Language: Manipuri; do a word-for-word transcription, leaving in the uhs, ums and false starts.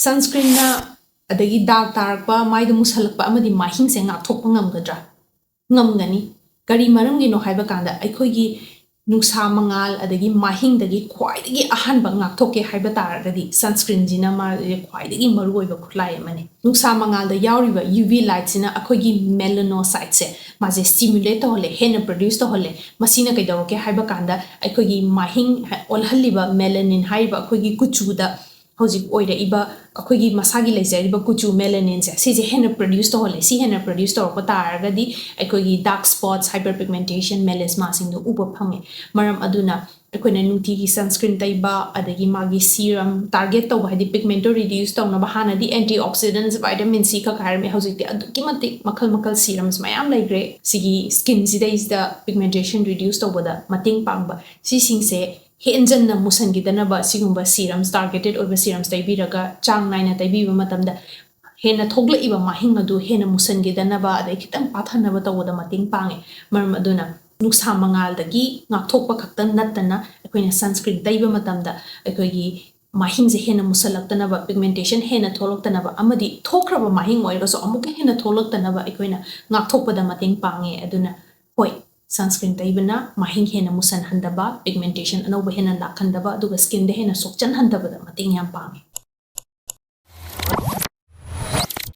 Sunscreenꯅ ꯑꯗꯒꯤ ꯗꯥꯛ ꯇꯥꯔꯛꯄ, ꯃꯥꯏꯗ ꯃꯨꯁꯜꯂꯛꯄ ꯑꯃꯗꯤ ꯃꯥꯏꯍꯤꯡꯁꯦ ꯉꯥꯛꯊꯣꯛꯄ ꯉꯝꯒꯗ꯭ꯔꯥ? ꯉꯝꯒꯅꯤ꯫ ꯀꯔꯤ ꯃꯔꯝꯒꯤꯅꯣ ꯍꯥꯏꯕ ꯀꯥꯟꯗ, ꯑꯩꯈꯣꯏꯒꯤ ꯅꯨꯡꯁꯥ ꯃꯉꯥꯜ ꯑꯗꯒꯤ ꯃꯥꯏꯍꯤꯡꯗꯒꯤ ꯈ꯭ꯋꯥꯏꯗꯒꯤ ꯑꯍꯥꯟꯕ ꯉꯥꯛꯊꯣꯛꯀꯦ ꯍꯥꯏꯕ ꯇꯥꯔꯒꯗꯤ, sunscreenꯁꯤꯅ ꯃꯥꯁꯦ ꯈ꯭ꯋꯥꯏꯗꯒꯤ ꯃꯔꯨꯑꯣꯏꯕ ꯈꯨꯠꯂꯥꯏ ꯑꯃꯅꯤ꯫ ꯅꯨꯡꯁꯥ ꯃꯉꯥꯜꯗ ꯌꯥꯎꯔꯤꯕ UV lightꯁꯤꯅ ꯑꯩꯈꯣꯏꯒꯤ melanocyteꯁꯦ ꯃꯥꯁꯦ stimulate ꯇꯧꯍꯜꯂꯦ, ꯍꯦꯟꯅ produce ꯇꯧꯍꯜꯂꯦ꯫ ꯃꯁꯤꯅ ꯀꯩꯗꯧꯔꯛꯀꯦ ꯍꯥꯏꯕ ꯀꯥꯟꯗ, ꯑꯩꯈꯣꯏꯒꯤ ꯃꯥꯏꯍꯤꯡ ꯑꯣꯜꯍꯜꯂꯤꯕ melanin ꯍꯥꯏꯔꯤꯕ ꯑꯩꯈꯣꯏꯒꯤ ꯀꯨꯆꯨꯗ ꯍꯧꯖꯤꯛ ꯑꯣꯏꯔꯛꯏꯕ, ꯑꯩꯈꯣꯏꯒꯤ ꯃꯁꯥꯒꯤ ꯂꯩꯖꯔꯤꯕ ꯀꯨꯆꯨ melaninꯁꯦ, ꯁꯤꯁꯦ ꯍꯦꯟꯅ produce ꯇꯧꯍꯜꯂꯦ꯫ ꯁꯤ ꯍꯦꯟꯅ produce ꯇꯧꯔꯛꯄ ꯇꯥꯔꯒꯗꯤ ꯑꯩꯈꯣꯏꯒꯤ dark spots, hyperpigmentation, melasmaꯁꯤꯡꯗꯣ ꯎꯕ ꯐꯪꯉꯦ꯫ ꯃꯔꯝ ꯑꯗꯨꯅ ꯑꯩꯈꯣꯏꯅ ꯅꯨꯡꯇꯤꯒꯤ sunscreen ꯇꯩꯕ, ꯑꯗꯒꯤ ꯃꯥꯒꯤ serum target ꯇꯧꯕ, ꯍꯥꯏꯗꯤ pigmentꯇꯣ reduce ꯇꯧꯅꯕ, ꯍꯥꯟꯅꯗꯤ antioxidants, vitamin C ꯈꯛ ꯍꯥꯏꯔꯝꯃꯤ, ꯍꯧꯖꯤꯛꯇꯤ ꯑꯗꯨꯛꯀꯤ ꯃꯇꯤꯛ ꯃꯈꯜ ꯃꯈꯜ serums ꯃꯌꯥꯝ ꯂꯩꯈ꯭ꯔꯦ꯫ ꯁꯤꯒꯤ skinꯁꯤꯗꯩꯁꯤꯗ pigmentation reduce ꯇꯧꯕꯗ ꯃꯇꯦꯡ ꯄꯥꯡꯕ, ꯁꯤꯁꯤꯡꯁꯦ ꯍꯦꯟꯖꯟꯅ ꯃꯨꯁꯟꯈꯤꯗꯅꯕ ꯁꯤꯒꯨꯝꯕ serums, targeted ꯑꯣꯏꯕ serums ꯇꯩꯕꯤꯔꯒ ꯆꯥꯡ ꯅꯥꯏꯅ ꯇꯩꯕꯤꯕ ꯃꯇꯝꯗ ꯍꯦꯟꯅ ꯊꯣꯛꯂꯛꯏꯕ ꯃꯥꯏꯍꯤꯡ ꯑꯗꯨ ꯍꯦꯟꯅ ꯃꯨꯁꯟꯈꯤꯗꯅꯕ ꯑꯗꯩ ꯈꯤꯇꯪ ꯄꯥꯊꯅꯕ ꯇꯧꯕꯗ ꯃꯇꯦꯡ ꯄꯥꯡꯉꯦ꯫ ꯃꯔꯝ ꯑꯗꯨꯅ ꯅꯨꯡꯁꯥ ꯃꯉꯥꯜꯗꯒꯤ ꯉꯥꯛꯊꯣꯛꯄ ꯈꯛꯇ ꯅꯠꯇꯅ, ꯑꯩꯈꯣꯏꯅ sunscreen ꯇꯩꯕ ꯃꯇꯝꯗ ꯑꯩꯈꯣꯏꯒꯤ ꯃꯥꯏꯍꯤꯡꯁꯦ ꯍꯦꯟꯅ ꯃꯨꯁꯜꯂꯛꯇꯅꯕ, pigmentation ꯍꯦꯟꯅ ꯊꯣꯛꯂꯛꯇꯅꯕ, ꯑꯃꯗꯤ ꯊꯣꯛꯈ꯭ꯔꯕ ꯃꯥꯏꯍꯤꯡ ꯑꯣꯏꯔꯒꯁꯨ ꯑꯃꯨꯛꯀ ꯍꯦꯟꯅ ꯊꯣꯛꯂꯛꯇꯅꯕ ꯑꯩꯈꯣꯏꯅ ꯉꯥꯛꯊꯣꯛꯄꯗ ꯃꯇꯦꯡ ꯄꯥꯡꯉꯦ꯫ ꯑꯗꯨꯅ ꯍꯣꯏ, sunscreen ꯇꯩꯕꯅ ꯃꯥꯏꯍꯤꯡ ꯍꯦꯟꯅ ꯃꯨꯁꯟꯍꯟꯗꯕ, pigmentation ꯑꯅꯧꯕ ꯍꯦꯟꯅ ꯂꯥꯛꯍꯟꯗꯕ, ꯑꯗꯨꯒ skinꯗ ꯍꯦꯟꯅ ꯁꯣꯛꯆꯟꯍꯟꯗꯕꯗ ꯃꯇꯦꯡ ꯌꯥꯝ ꯄꯥꯡꯉꯦ꯫